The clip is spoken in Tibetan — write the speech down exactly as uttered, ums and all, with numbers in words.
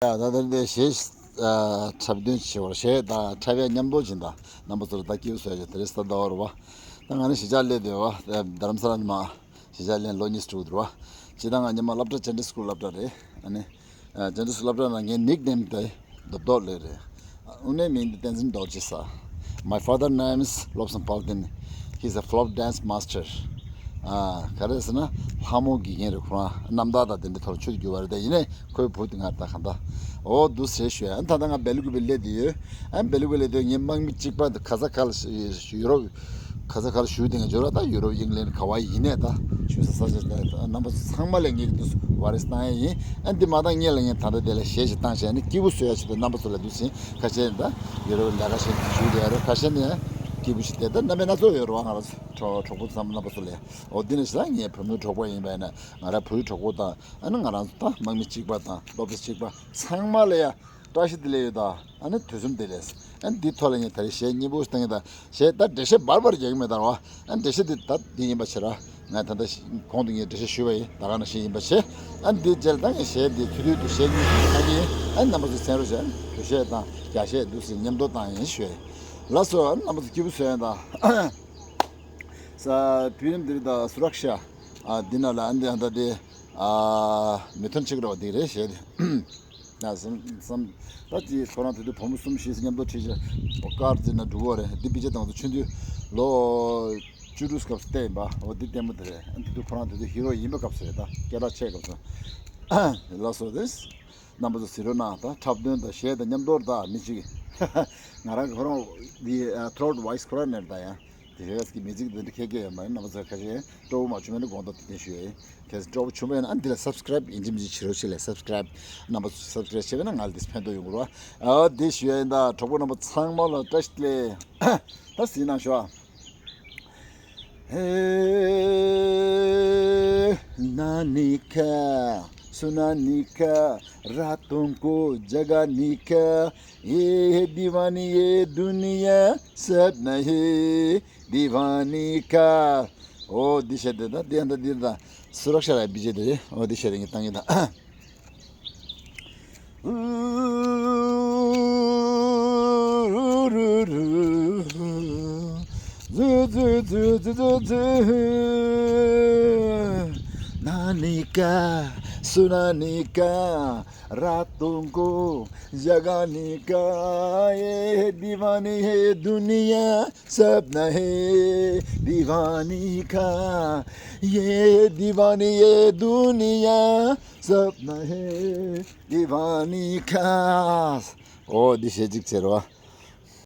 ཡ་ད་ལྟ་འདི་གཞས་འཁྲབ་སྟོན་བྱེད་པར་གཞས་དང་འཁྲབ་ཡ་མཉམ་དུ་བྱིན་དང་རྣམ་པ་ཚོར་ད་སྐྱིད་པོ་བཟོ་ཡ་དེ་རེད་ས་ཟླ་བ་རུ་བ། ད་ང་ནི་གཞིས་ཆགས་སླེབས་དུས་བ་རྡ་རམ་ས་ལ་ནི་མ་གཞིས་ཆགས་ལེན་ལོ་གཉིས་དྲུག་འདུག་བ། སྤྱིར་བཏང་ང་ཉི་མ་སློབ་གྲྭ་ཅན་ཌེ་སི་ཀུལ་སློབ་གྲྭ་རེད། ཨ་ནི་ཅན་ཌེ་སི་ཀུལ་སློབ་གྲྭ་ནང་ངའི་ནིག་ནེམ་དེ་རྡོབ་རྡོབ་ལེ་རེད། དངོས་གནས་མིང་འདི་བསྟན་འཛིན་རྡོ་རྗེ་ས། My father name is Lobsang Paltin. He's a folk dance master. ཨ་ག་རེ་ཟེར་ན་ལྷ་མོ་དགེ་རྒན་རེད། ཁོ་རང་རྣམ་ཐར་དང་དེ་འདྲ་ཐོག་ཆུ་དུ་རྒྱུ་བ་རེད། ད་ཡིན་ནའི་ཁོའི་བུ་དེ་ང་ད་གང་ད་འོ་འདུག་ཟེར་ཞུ་ཡ། ཨ་ད་ལྟ་ང་སྦེལ་ཀུ་པེ་སླེབས་དུས་ཡོད། ཨ་སྦེལ་ཀུ་པེ་སླེབས་དུས་ངའི་དམག་མི་གཅིག་པ་དེ་ཁ་ས་ཁ་ལ་ཡུ་རོབ་ཁ་ས་ཁ་ལ་བཞུགས་དེ་ང་འབྱོར་བ་ད་ཡུ་རོབ་ཨིང་ལན་ག་བ་ཡིན་ནའི་ད་བཞུགས་ས་ས་ཆ་ད་རྣམ་པ་ཚོ་ཚང་མ་ལ་ངས་འདུག་བ་རེ་བཏང་ཡ་ཡིན། ཨ་འདི་མ་བཏང་སྔོན་ལ་ངས་ད་ལྟ་དེ་ལ་གཞས་ཤིག་བཏང་བྱས་ནས་སྐྱིད་པོ་བཟོ་ཡ་ཆེད་དུ་རྣམ་པ་ཚོ་ལ་འདུག་ཟིན། ཁ་ཤས་ད་ཡུ་རོབ་ལས་ཀ་བྱེད་དུ་བཞུགས་བསྡད་ཡ་རེད། ཁ་ཤས་ནས་སྐྱིད་པོ་ཞིག་བསྡད་ད་རྣམ་པའི་སྣ་ཚོགས་ཡོད་རེད་བ། ང་རང་ཚོ་གྲོགས་པོ་ཚང་མ་རྣམ་པ་ཚོ་ལ་འོ་འདི་ནས་ཞེ་དྲག་ངའི་བུ་མོའི་གྲོགས་པོ་ཡིན་པ་ཡིན་ན་ང་རང་བུའི་གྲོགས་པོ་དང་ཨ་ནི་ང་རང་ཚོ་ད་དམག་མི་གཅིག་པ་དང་སློབ་གྲྭ་གཅིག་པ་ཚང་མ་ལ་ཡ་བཀྲ་ཤིས་བདེ་ལེགས་ཡོད་ད། ཨ་ནི་དུས་གསུམ་བདེ་ལེགས། ཨ་ནི་འདི་ཐོག་ལ་ངས་ད་རེས་གཞས་སྙན་པོ་ཞིག་བཏང་གི་ད། གཞས་ད་འགྲེལ་བཤད་བར་བར་རྒྱག་གི་མེད་ད་རོ། ཨ་འགྲེལ་བཤད་འདི་ད་འདི་ཡིན་པ་བྱེད་ར། ང་ད་ལྟ་གོང་དུ་ངས་འགྲེལ་བཤད་ཞུས་པ་ཡིན། ད་ག་ནང་བཞིན་ཡིན་པ་བྱེད། ཨ་འདི་རྗེས་ལ་ད་ངས་གཞས་འདི་ཐུང་ཐུང་དུ་གཞས་གཉིས་ཀྱི་ཁ་གི་ཡིན། ཨ་རྣམ་པ་ཚོ་གསན་རོགས་བྱེད། ཨ་བོད་གཞས་དང་རྒྱ་གཞས་འདུག་སེ་མཉམ་དུ་བཏང་ཡིན་ཞུས་ཡིན། ལགས་སོ། ཨ་རྣམ་པ་ཚོ་སྐྱིད་པོ་བཟོས་ཡིན་ད། ས་བི་ལིམ་འདི་རེད་ད་སུ་རག་ཤ། ཨ་འདི་ན་ལ་ཨ་འདི་ཨ་ད་འདི་ཨ་མི་ཐོན་ཆེ་གི་རོ་འདི་རེད་གཞས་འདི། ན་བསམ་བསམ། ད་ཅི་ཁོ་རང་དེ་དུས་བུ་མོ་གསུམ་བཞི་མཉམ་དུ་ཁྲིད་ཅེ་ཀར་ཅེ་ན་འགྲུབ་བོ་རེད། འདི་པི་ཅེ་དང་དུ་ཆུང་དུས་ལོ་བཅུ་དྲུག་སྐབས་སུ་བལྟས་ཡིན་པ། འོ་འདི་ལྟད་མོ་དེ་རེད། དེ་དུས་ཁོ་རང་དེ་དུས་ཧི་རོ་ཡིན་པའི་སྐབས་སུ་རེད། ད་སྐད་གྲགས་ཆེ་སྐབས་སུ། ལགས་སོ། དེ་རྣམ་པ་ཚོ་གཟིགས་རོགས་གནང་། ད་འཁྲབ་སྟོན་དང་གཞས་དང་མཉམ་དུ་ད་མི་གཅིག་ང་རང་ཁོ་རང་འདི་ཐོ་རོ་ཝོ་ཡིས་ཁོ་རང་ནས་ད་ཡང་། དེ་རེས་ཀྱི་མི་ཚིག་དེ་འདྲ་ཁྱད་ཁྱད་ཡོད་མ་རེད། རྣམ་པ་ཚོ་ཁ་ཤས་སྤྲོ་བོ་མ་བྱུང་བས་ན་དགོངས་དག་དེ་བསྟན་ཞུ་ཡས། གལ་སྲིད་སྤྲོ་བོ་བྱུང་བས་ན་ཨ་འདི་ལ་སབ་སི་ཀ་རབ་ཡིན་གཅིག་མིན་གཅིག་བྱེད་རོགས་བྱེད་ལས། སབ་སི་ཀ་རབ་རྣམ་པ་ཚོ་སབ་སི་ཀ་རབ་བྱས་པས་ན་ང་ལ་དེ་ཕན་ཐོགས་ཡོང་གི་རེད་བ། ཨ་དེ་ཞུ་ཡས་ཡིན། ད་གྲོགས་པོ་རྣམ་པ་ཚང་མ་ལ་བཀྲ་ཤིས་བདེ་ལེགས། ད་གཟིགས་གནང་ཤོག་ཨ། है नानी का सुनानी का रातों को जगानी का ये दीवानी ये दुनिया सब नहीं दीवानी का. འོ་འདི་བཤད་དེ་ད་འདི་ཡང་ད་འདི་ད་སུ་རག་ཤ་ར་བི་ཇེ་དེ་རེད། འོ་འདི་བཤད་དེ་ངས་བཏང་གི་ད། नानी का सुनानी का रातों को जगाने का ये दीवानी है दुनिया सपना है दीवानी का ये दीवानी ये दुनिया सपना है दीवानी का. འོ་འདི་བཤད་གཅིག་བྱེད་རོགས།